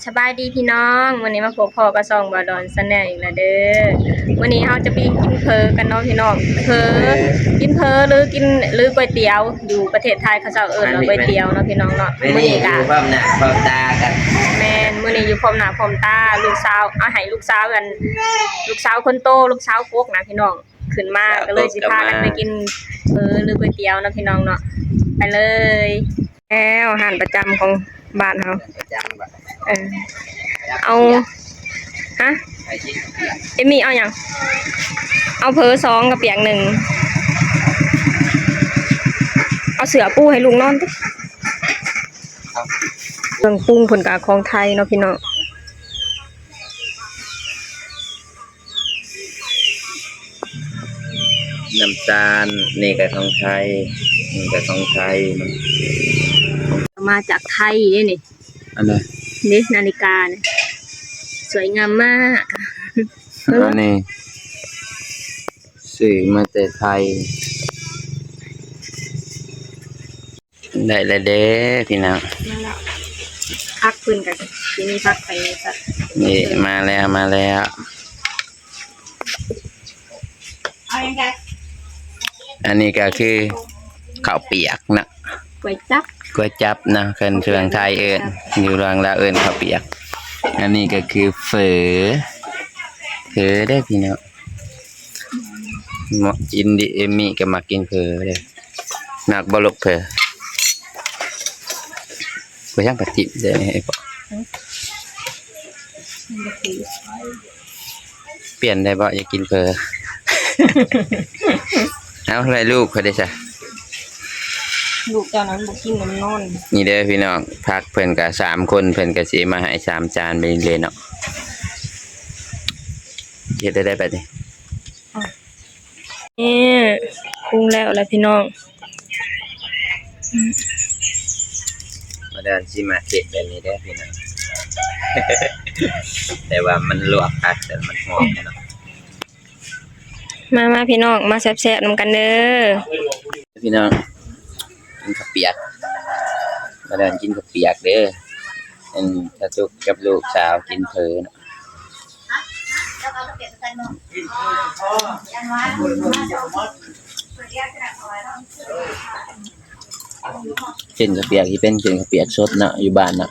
ສະບາຍດີພີ່ນ້ອງ, ມື້ນີ້ມາພົບພໍ້ກັບຊ່ອງບ່າວດອນ Channel ອີກແລ້ວເດີ. ມື້ນີ້ເຮົາຈະໄປກິນເຝີກັນເນາະພີ່ນ້ອງ. ເຝີ ເຝີ ກິນເຝີ ຫຼື ກິນ ຫຼື ກ໋ວຍຕຽວ ຢູ່ປະເທດໄທເຂົາເຈົ້າເອີ້ນວ່າກ໋ວຍຕຽວເນາະພີ່ນ້ອງເນາະ. ມື້ນີ້ກໍຢູ່ພ້ອມໜ້າພ້ອມຕາກັນ. ແມ່ນ, ມື້ນີ້ຢູ່ພ້ອມໜ້າພ້ອມຕາ ລູກສາວ ເອົາໃຫ້ລູກສາວ ອັນ ລູກສາວຄົນໂຕ ລູກສາວກົກນະພີ່ນ້ອງ. ຂຶ້ນມາກໍເລີຍຊິພາກັນໄປກິນເຝີ ຫຼື ກ໋ວຍຕຽວເນາະພີ່ນ້ອງເນາະ. ໄປເລີຍ. ແລ້ວ ຮ້ານປະຈຳຂອງບ້ານເຮົາ ປະຈຳ. ເອີ ເອົາ ຮະ ເອມມີ້ເອົາຫຍັງ? ເອົາເຝີສອງ ກະປຽກໜຶ່ງ. ເອົາເສື້ອປູໃຫ້ລູກນອນຕິ. ເອົາ ເຄື່ອງປຸງເພິ່ນກະຂອງໄທເນາະພີ່ນ້ອງ. ນ້ຳຕານ ນີ້ກໍຂອງໄທ ນີ້ກໍຂອງໄທ. ມາຈາກໄທເດ້ນີ້. ອັນໃດ? ນີ້ ນາລິການີ້ ສວຍງາມມາກ. ອັນນີ້ຊື້ມາແຕ່ໄທ. ໄດ້ແລ້ວເດ້ພີ່ນ້ອງ. ມາແລ້ວ. ຜັກເພິ່ນກໍຊິມີຜັກໄປ ນີ້ ມາແລ້ວ ມາແລ້ວ. ເອົາຫຍັງໄດ້? ອັນນີ້ກໍຄືເຂົ້າປຽກເນາະ. ກ໋ວຍຈັບ ກ໋ວຍຈັບເນາະ, ຄັນເຄື່ອງໄທເອີ້ນ, ຢູ່ລາວເອີ້ນເຂົ້າປຽກ. ອັນນີ້ກໍຄືເຝີ ເຝີເດີ້ພີ່ນ້ອງ. ເໝາະກິນດີ, ເອມມີ້ກໍມັກກິນເຝີເດີ້. ມັກບໍ່ລູກເຝີ? ບໍ່ ຍັງປະຕິດເດ້. ປ່ຽນໄດ້ບໍ່? ຢາກກິນເຝີ. ເອົາ ແລ້ວລູກຂ້ອຍເດ້ຊະ? ລູກເຈົ້ານັ້ນບໍ່ກິນນຳນອນ. ນີ້ເດີພີ່ນ້ອງ, ຜັກເພິ່ນກະສາມຄົນ ເພິ່ນກະຊິມາໃຫ້ສາມຈານໄປເລີຍເນາະ. ເຮັດໄດ້ໄດ໋ບັດນີ້. ນີ້ ປຸງແລ້ວລະພີ່ນ້ອງ. ມາເດີນຊິມາເຮັດແບບນີ້ເດີພີ່ນ້ອງ, ແຕ່ວ່າມັນລວກຜັກ ແຕ່ມັນຫອມເນາະ. ມາ ມາພີ່ນ້ອງ ມາແຊບໆນຳກັນເດີ. ພີ່ນ້ອງ ກິນເຂົ້າປຽກ, ມາເດີນກິນເຂົ້າປຽກເດີ. ອັນ ຕາຕຸກກັບລູກສາວກິນເຝີເນາະ. ເສັ້ນເຂົ້າປຽກທີ່ເປັນເສັ້ນເຂົ້າປຽກສົດເນາະ ຢູ່ບ້ານເນາະ.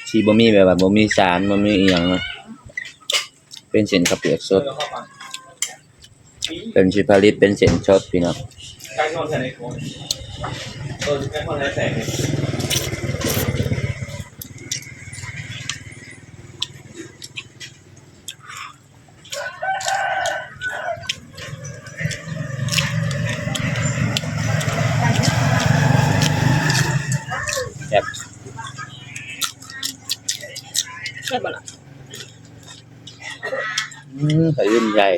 ຊິບໍ່ມີແບບວ່າ ບໍ່ມີສານ ບໍ່ມີອີ່ຫຍັງເນາະ, ເປັນເສັ້ນເຂົ້າປຽກສົດ. ເພິ່ນຊິຜະລິດເປັນເສັ້ນສົດພີ່ນ້ອງ. ແຊບ ແຊບບໍ່ລະ? ອືມ ໄປເລື່ອຍ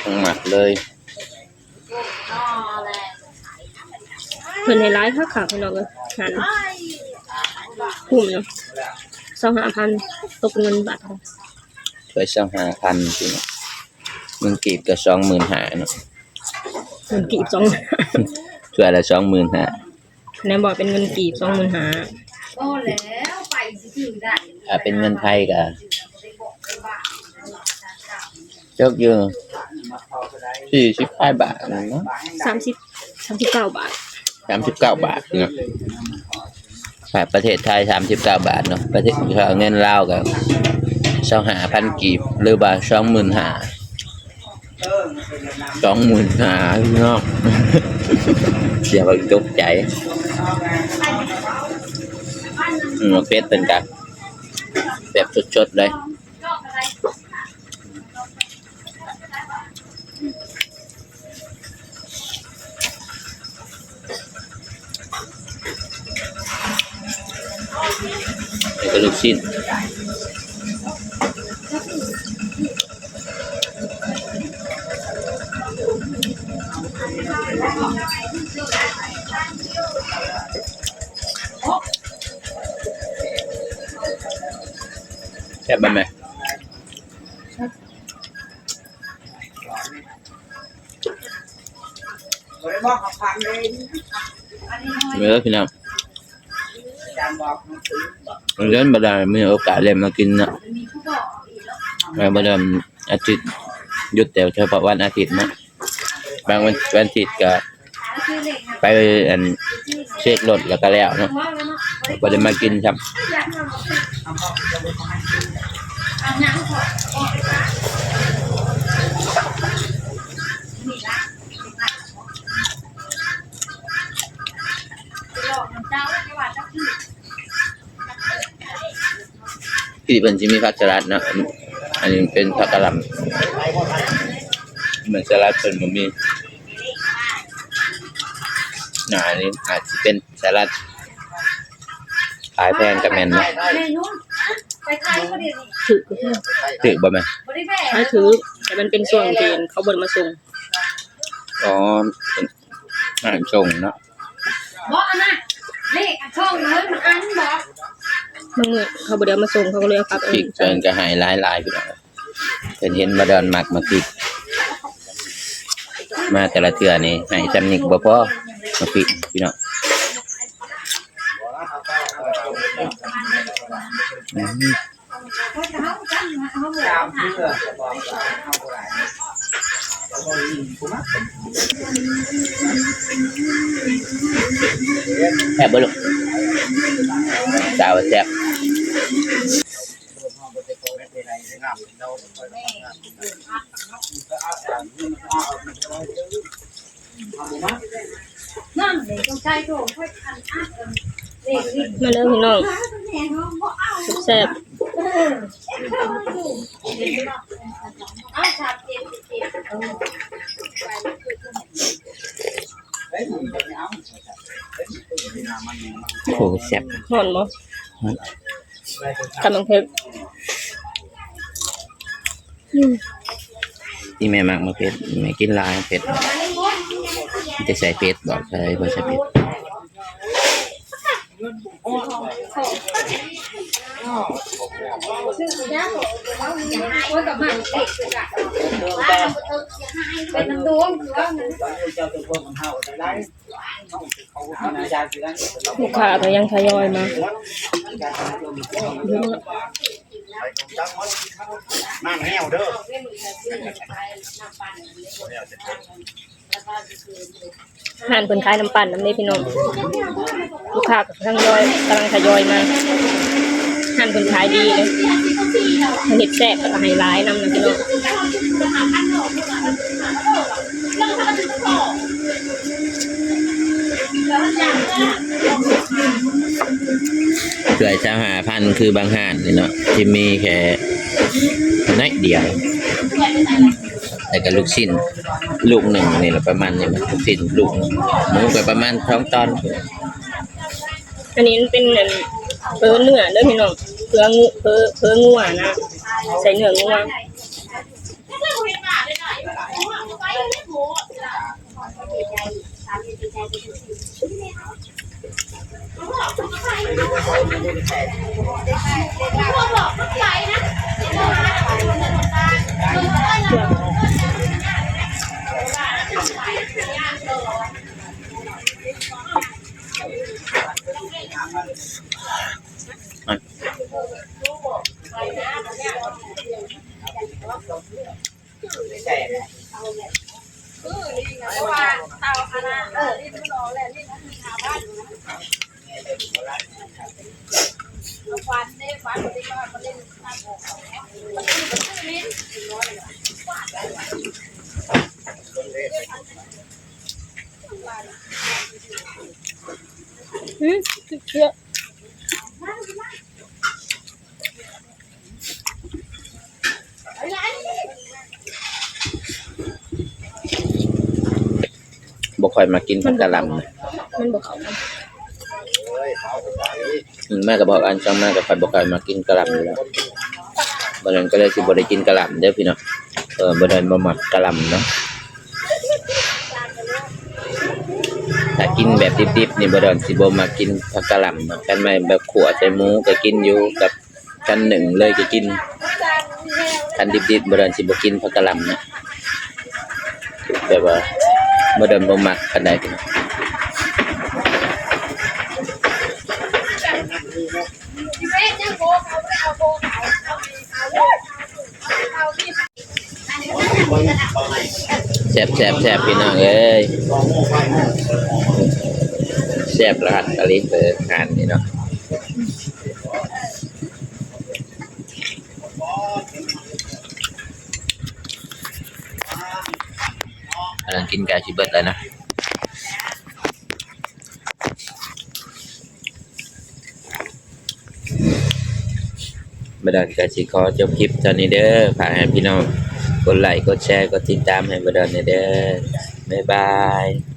ອືມ ໝາກເລີຍ. ເພິ່ນໃຫ້ຫຼາຍຄັກໆ ພີ່ນ້ອງເອີຍ, ຫັ້ນ ຄຸ້ມຢູ່ ຊາວຫ້າພັນ ຕົກເປັນເງິນບາດ ຖ້ວຍຊາວຫ້າພັນ ພີ່ນ້ອງ, ເງິນກີບກໍສອງໝື່ນຫ້າເນາະ. ເງິນກີບສອງ ຖ້ວຍລະສອງໝື່ນຫ້າ. ແນມບອກເປັນເງິນກີບ ສອງໝື່ນຫ້າ. ພໍແລ້ວ ໄປຊິຖືໄດ້ ຖ້າເປັນເງິນໄທກໍຕົກຢູ່ສີ່ສິບປາຍບາດນັ້ນເນາະ, ສາມສິບ ສາມສິບເກົ້າບາດ ສາມສິບເກົ້າບາດເນາະ. ຖ້າປະເທດໄທສາມສິບເກົ້າບາດເນາະ, ປະເທດ ເງິນລາວກໍຊາວຫ້າພັນກີບ ຫຼືວ່າສອງໝື່ນຫ້າ. ສອງໝື່ນຫ້າ ພີ່ນ້ອງ, ສຽງເພິ່ນຕົກໃຈ. ອືມ ເຜັດເພິ່ນກະແບບສົດໆເລີຍ. ແລ້ວກໍລູກຊີ້ນ ແຊບບໍ່ແມ່? ແຊບ. ເດີພີ່ນ້ອງ ເດີນບໍ່ໄດ້ມີໂອກາດໄດ້ມາກິນເນາະ ແລ້ວບໍ່ໄດ້ ອາທິດ ຢຸດແຕ່ສະເພາະວັນອາທິດເນາະ ບາງວັນ ວັນອາທິດກະໄປ ອັນ ເຊັກລົດແລ້ວກະແລ້ວເນາະ ບໍ່ໄດ້ມາກິນຊ້ຳ. ທີ່ເພິ່ນຊິມີຜັກສະລັດເນາະ ອັນ ອັນນີ້ເປັນຜັກກະຫຼ່ຳ ແມ່ນສະລັດເພິ່ນບໍ່ມີ ໜ້ານີ້ອາດຊິເປັນສະລັດ ຂາຍແພງກະແມ່ນເນາະ ຖືກ ຖືກບໍ່ແມ່? ຂາຍຖືກ ແຕ່ມັນເປັນຊ່ວງທີ່ເຂົາບໍ່ໄດ້ມາສົ່ງ ອໍ ເປັນຮ້ານສົ່ງເນາະ ບໍ່ອັນນັ້ນ ເລກອັນຊ່ອງເງິນມັນອັນບໍ່ ບາງມື້ເຂົາບໍ່ໄດ້ເອົາມາສົ່ງ ເຂົາກໍເລີຍເອົາກັບ ເພິ່ນກໍໃຫ້ຫຼາຍໆ ພີ່ນ້ອງ ເພິ່ນເຫັນບໍ່ດອນມັກໝາກພິກ ມາແຕ່ລະເທື່ອນີ້ໃຫ້ຊ່ຳນີ້ກໍບໍ່ພໍ ໝາກພິກ ພີ່ນ້ອງ ອືມ. ແຊບບໍ່ລູກ? ສາວວ່າແຊບ. ມາເດີພີ່ນ້ອງ ແຊບໆ. ໂອ້ ແຊບ. ຮ້ອນບໍ່? ຮ້ອນ. ກຳລັງເຜັດ. ອືມ ອີ່ແມ່ມັກໝາກເຜັດ ອີ່ແມ່ກິນຫຼາຍເຜັດ ຈະໃສ່ເຜັດບໍ່? ໃສ່ ບໍ່ໃສ່ເຜັດ. ລູກຄ້າກໍຍັງທະຍອຍມາ. ຮ້ານເພິ່ນຂາຍນ້ຳປັ່ນນຳເດ້ພີ່ນ້ອງ ລູກຄ້າກໍທະຍອຍ ກຳລັງທະຍອຍມາ ຮ້ານເພິ່ນຂາຍດີເດ້ ເພິ່ນເຮັດແຊບ ແລ້ວກໍໃຫ້ຫຼາຍນຳນະພີ່ນ້ອງ. ຖ້ວຍຊາວຫ້າພັນ ຄືບາງຮ້ານນີ້ເນາະ ທີ່ມີແຄ່ໜ້ອຍດຽວ ແລ້ວກໍລູກຊີ້ນລູກໜຶ່ງນີ້ລະ ປະມານນີ້ ລູກຊີ້ນລູກໜຶ່ງ ໝູກໍປະມານສອງຕອນ. ອັນນີ້ມັນເປັນ ອັນ ເຝີເນື້ອເດີພີ່ນ້ອງ ເຝີງ- ເຝີ- ເຝີງົວນະ ໃສ່ເນື້ອງົວ. ບໍ່ຄ່ອຍມັກກິນຜັກກະຫຼ່ຳນະ ມັນບໍ່ເຂົ້າກັນ. ອືມ ມາກະບອກອັນ ສັ່ງມາກະຂ້ອຍບໍ່ຄ່ອຍມັກກິນກະຫຼ່ຳຢູ່ແລ້ວ ບາດນັ້ນກະເລີຍຊິບໍ່ໄດ້ກິນກະຫຼ່ຳເດີພີ່ນ້ອງ. ເອີ ບໍ່ໄດ້ບໍ່ມັກກະຫຼ່ຳເນາະ. ຖ້າກິນແບບດິບໆນີ້ ບໍ່ດອນຊິບໍ່ມັກກິນຜັກກະຫຼ່ຳເນາະ ຄັນແມ່ນແບບຂົ້ວໃສ່ໝູກະກິນຢູ່ ກັບຄັນໜຶ້ງເລີຍກະກິນ ຄັນດິບໆ ບໍ່ດອນຊິບໍ່ກິນຜັກກະຫຼ່ຳເນາະ ແບບວ່າ ບໍ່ດົນບໍ່ມັກປານໃດພີ່ນ້ອງ. ແຊບໆໆ ພີ່ນ້ອງເອີຍ ແຊບຫຼະຫັດອີ່ຫຼີເດີ ຮ້ານນີ້ເນາະ. ກຳລັງກິນໃກ້ຊິເບິດແລ້ວເນາະ. ບາດອນກະຊິຂໍຈົບຄລິບເທົ່ານີ້ເດີ ຝາກໃຫ້ພີ່ນ້ອງກົດໄລ້ ກົດແຊ ກົດຕິດຕາມໃຫ້ບາດອນແດ່ເດີ. ບາຍບາຍ.